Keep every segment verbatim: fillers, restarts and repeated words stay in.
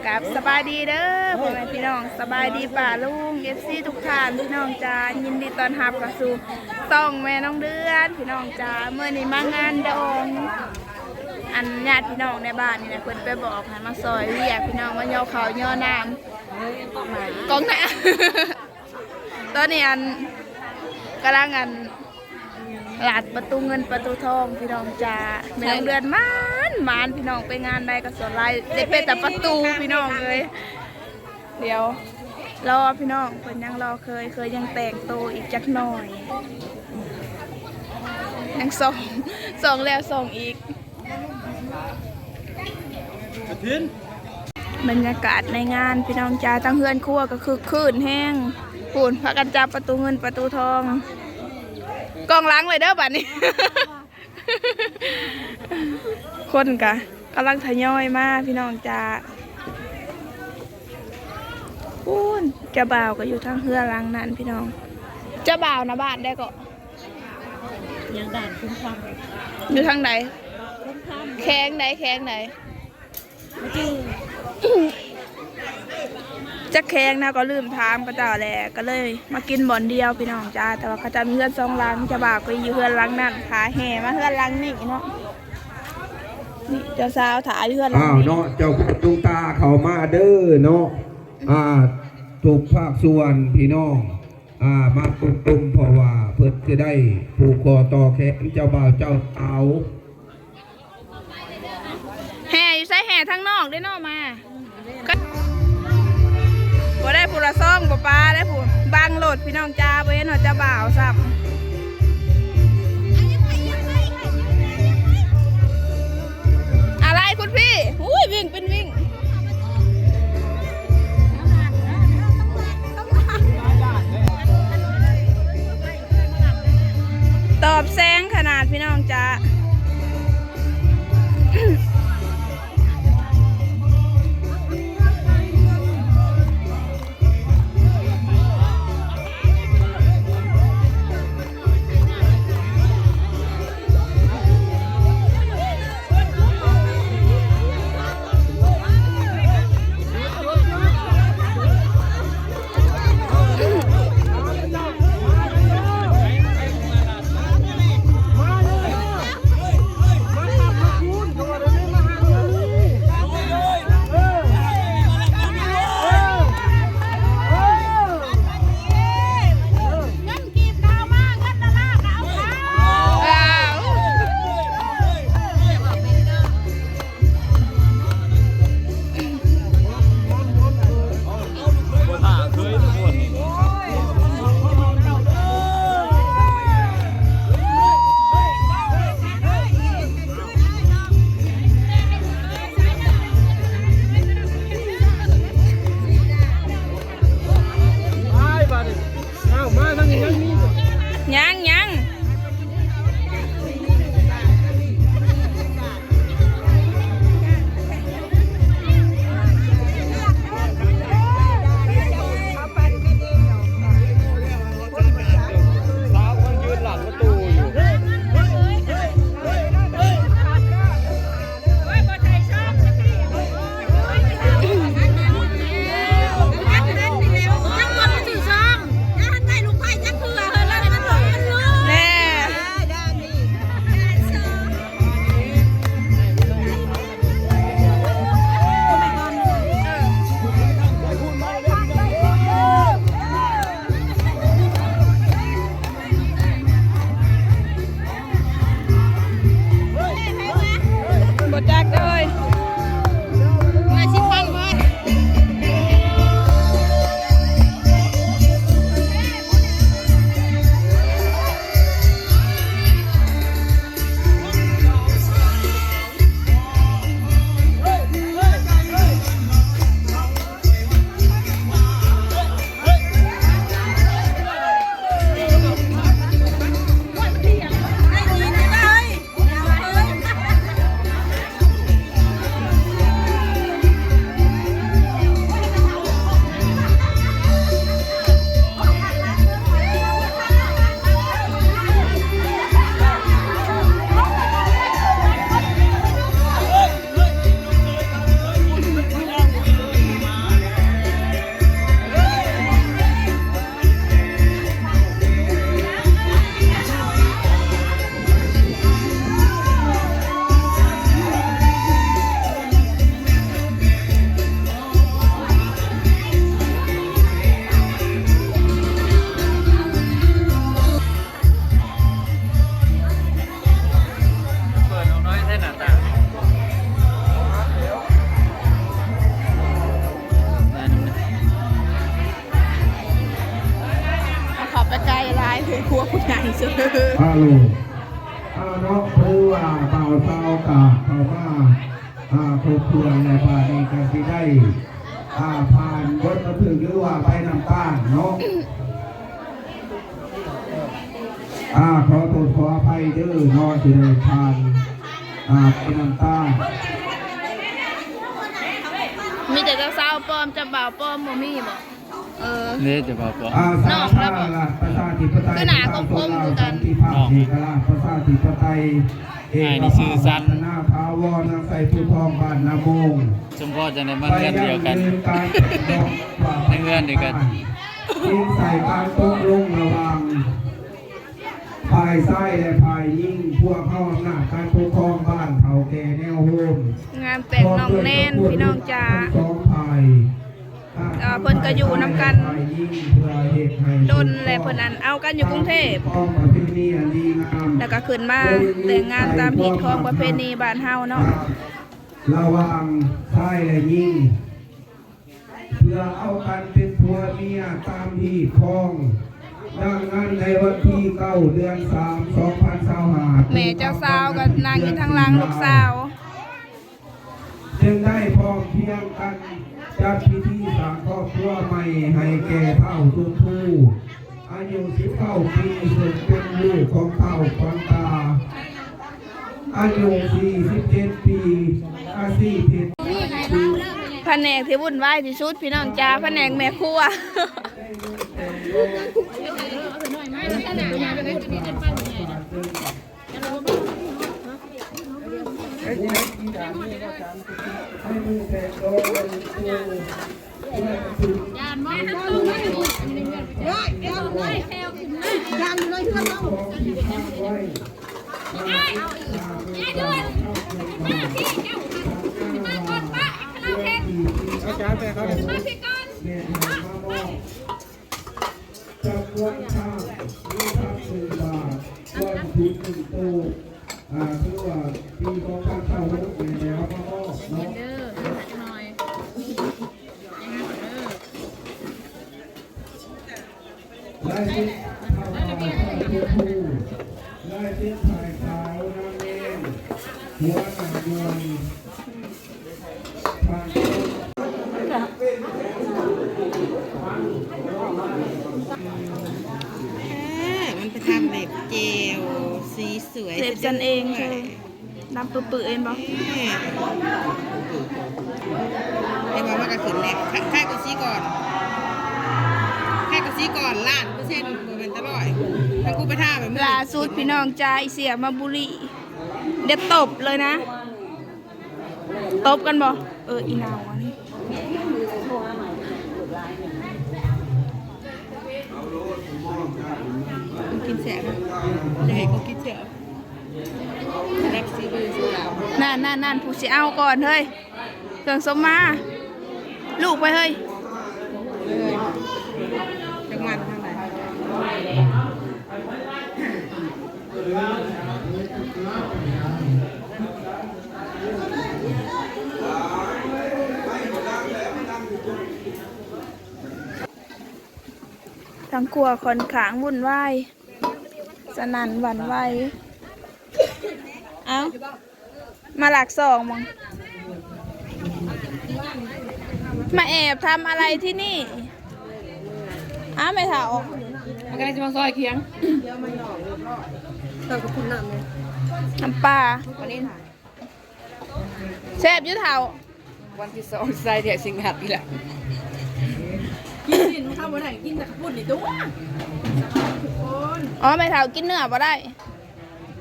ครับ สบายดีเด้อพ่อแม่พี่น้อง สบายดีป้าลุง เอฟซี ทุกท่านพี่น้องจ้า ยินดีต้อนรับเข้าสู่ช่องแม่น้องเดือนพี่น้องจ้า มื้อนี้มางานดอง อันญาติพี่น้องในบ้านนี่นะ เพิ่นไปบอกให้มาซอยเวียกพี่น้อง มาเหยาะข้าวเหยาะน้ำ กองน้ำ ตอนนี้อันกำลังอัน ลาดประตูเงินประตูทองพี่น้องจ้า แม่น้องเดือนหมานหมานพี่น้อง ไปงานใดก็ส่วนหลายได้ไปแต่ประตูพี่น้องเอ้ย เดี๋ยวรอพี่น้อง เพิ่นยังรอเคย เคยยังแต่งโตอีกจักหน่อย ยังส่อง ส่องแล้วส่องอีก กระถิน บรรยากาศในงานพี่น้องจ้า ทั้งเฮือนครัวก็คึกคื้นแฮง พู้นพากันจับประตูเงินประตูทอง กองหลังเลยเด้อบัดนี้ คนกะกำลังทยอยมาพี่น้องจ้า พู้น เจ้าบ่าวก็อยู่ทางเฮือนหลังนั้นพี่น้อง เจ้าบ่าวนะบ้านใดก็ ยังด่านคุ้มคำ อยู่ทางใด คุ้มคำ แขวงใด แขวงใด จักแขวงนะ ก็ลืมถามเขาเจ้าแหละ ก็เลยมากินบ่อนเดียวพี่น้องจ้า แต่ว่าเขาเจ้ามีเฮือนสองหลัง เจ้าบ่าวก็อยู่เฮือนหลังนั้น พาแห่มาเฮือนหลังนี้เนาะ นี่เจ้าสาวถ่ายเฮือนหลัง อ้าว นี้ เนาะ เจ้าประตูตาเข้ามาเด้อเนาะ อ่า ทุกภาคส่วนพี่น้อง อ่า มาตุ้มๆ เพราะว่าเพิ่นสิได้ผูกคอต่อแขนเจ้าบ่าวเจ้าสาว แห่อยู่ไส แห่ทางนอกเด้อเนาะมา ก็บ่ได้ผู้ละซอง บ่ปาได้ผู้ บังโลดพี่น้องจ้า บ่เห็นฮอดเจ้าบ่าวซ้ำ อะไรคุณพี่ อุ้ย วิ่งเป็นวิ่ง ตอบแสงขนาดพี่น้องจ้า ฮัลโหล อ่า เนาะ คือว่าบ่าวสาวกะเข้ามา อ่า ครบถ้วนแล้ว บาดนี้ก็สิได้ อ่า ผ่านบทบันทึกหรือว่าใบนำตาลเนาะ อ่า ขอโทษขออภัยเด้อเนาะ ที่ได้ผ่าน อ่า ใบนำตาล มีแต่เจ้าสาวปลอม เจ้าบ่าวปลอมบ่มีบ่ เออ นี่จะบอกว่า อ่า สาธารณรัฐประชาธิปไตย คือหน้าคมๆคือกัน สันติภาพ เอกราชประชาธิปไตย เอกภาพ พัฒนาถาวร นางไส้ผู้ทองบ้านนาโมง สมพ่อจังได้มาเฮือนเดียวกัน ไปยังยืนการปรองดองความ ในเฮือนเดียวกัน อิงใส่การตกลงระหว่าง ฝ่ายชายและฝ่ายหญิง พวกเฮาอำนาจการปกครองบ้านเฒ่าแก่แนวโฮม งานแต่งน้องแนน พี่น้องจ๋า ทั้งสองฝ่าย แต่ว่าเพิ่นก็อยู่นำกัน ฝ่ายหญิงเพื่อเฮ็ดให้ ดนแหละ เพิ่นอันเอากันอยู่กรุงเทพ ของประเพณีอันดีงาม แล้วก็ขึ้นมาแต่งงานตามฮีตของประเพณีบ้านเฮาเนาะ ระหว่างชายและหญิง เพื่อเอากันเป็นผัวเมียตามฮีตของ ดังนั้นในวันที่เก้า เดือนสาม สองพันยี่สิบห้า แม่เจ้าสาวก็นั่งอยู่ทางหลังลูกสาว จึงได้พร้อมเพรียงกันจัดพิธีสร้างครอบครัวใหม่ให้แก่เฒ่าชมพู อายุสิบเก้าปี ซึ่งเป็นลูกของเฒ่าขวัญตา อายุสี่สิบเจ็ดปี อาชีพเฮ็ด แผนกที่วุ่นวายที่สุดพี่น้องจ๋า แผนกแม่ครัว อาจารย์ไปครับ จำนวนข้าว หรือทรัพย์สินบาท รวมถึงหนึ่งตู้ อ่า ถือว่าปีสองพันเก้า แล้ว แล้วก็มอบเนาะ เด้อ เด้อ หน่อย ลายเซ็น ลายเซ็นถ่ายขาว นางแนน หัวหน้าหน่วย เออ มันไปทำเล็บเจล สีสวย เล็บฉันเอง ซะด้วย คือ ดำปื้อๆเองบ่ เออ เห็นบ่ มันก็ขึ้นแล้ว ใคร ใครก็สีก่อน ใครก็สีก่อน ล้านเปอร์เซ็นต์ บ่แม่นตะลอย ถ้ากูไปทาแบบมึง ล่าสุดพี่น้องจ๋า อีเสี่ยมาบุรี เดี๋ยวตบเลยนะ ตบกันบ่ เออ อีนาวอันนี้ กินแซ่บ จะให้เขากินแซ่บ รับซีมือสุดแล้ว นั่นนั่นนั่น ผู้สิเอาก่อนเฮ้ย เครื่องสมมา ลูกไปเฮ้ย เออ จังหวัดทางไหน ทางครัวค่อนข้างวุ่นวาย สนั่นหวั่นไหว เอ้า มาหลักสองมั้ง มาแอบทำอะไรที่นี่ อ้าว แม่เฒ่า มันก็เลยจะมาซอยเคียง เติมกับคุณน้ำเลย น้ำปลา วันนี้ แซ่บอยู่เฒ่า วันที่สอง ใส่เดี๋ยวสิงัดอีกแล้ว กินสินมันเข้าบ่ได้ กินแต่ข้าวปุ้นนี่ตัว ทุกคน อ๋อ แม่เฒ่ากินเนื้อบ่ได้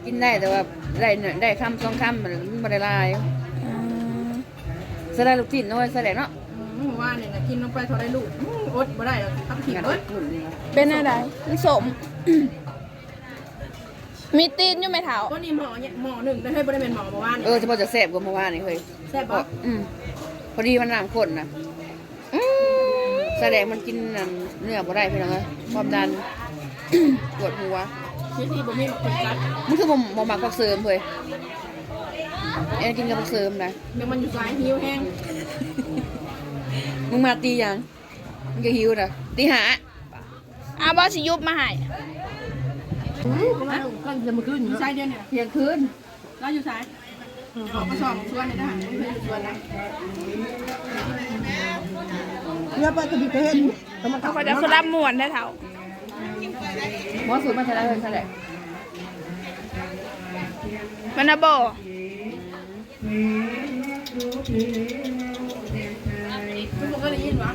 กินได้แต่ว่าได้เนื้อ ได้คำสองคำ มันบ่ได้หลาย อืม ใส่ได้ลูกชิ้นน้อย ใส่ได้เนาะ อืม เมื่อวานนี่นะ กินลงไปเท่าไรลูก อืม อดบ่ได้แล้ว ทับทิม งัด เบิด ลูกนี่นะ เป็นอะไร มันสม มีตีนอยู่ไหมเฒ่า ตัวนี้หม้อเนี่ย หม้อหนึ่งนะเฮ้ย บ่ได้เป็นหม้อเมื่อวานนี่ เออ จะพอจะแซ่บกว่าเมื่อวานนี่เฮ้ย แซ่บปะ อืม พอดีมันน้ำข้นนะ อืม แสดงมันกินนั่นเนื้อบ่ได้พี่น้องเอ้ย ความดัน ปวดหัว ที่ที่บ่มีหมากกัด มึงคือบ่ บ่มักผักเสริมเฮ้ย แอนกินกับผักเสริมนะ ยังมันอยู่สายหิวแฮง มึงมาตีหยัง มึงจะหิวนะ ตีห้า เอาบ่สิยุบมาให้ อืมก็มาก็จะมาขึ้น อยู่ไสเดียวเนี่ย เที่ยงคืน เราอยู่ไสออกมาสองสวนเลยนะสวนนะ เพื่อไปกระดิกกระเห็นก็มา เขาก็จะคือรับมวนได้เท่า หมอสูตรมาเท่าไหร่เท่าไหร่ มันนะบ่ ทุกคนก็ได้ยินวะ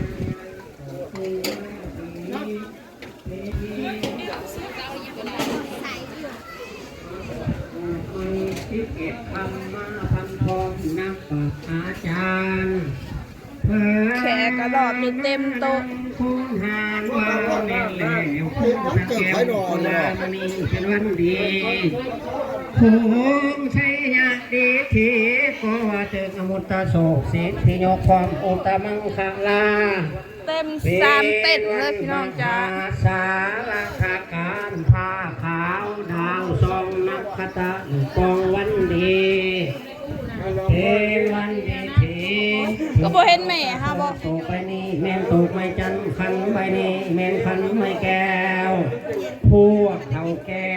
สิบเอ็ดคำมาพันทองนักปราชญ์อาจารย์ แขกก็รอบนี้เต็มโต๊ะ คุณหางว่าแม่นแล้วคุณสแกนคนละมณีเป็นวันดี ภูมิชัยยะดีทีก็ว่าเจออมุตตะโศกสิทธิยกความอุตตมังคลา เต็มสามเต็นท์เลยพี่น้องจ๋า สารคการผ้าขาวดาวส่องนักขตะปองวันดีเป็นวันดีที ก็บ่เห็นแม่ค่ะบ่ ตกไปนี่แม่นตกไม่จันทร์ขันไปนี่แม่นขันไม่แก้ว พวกเฒ่าแก่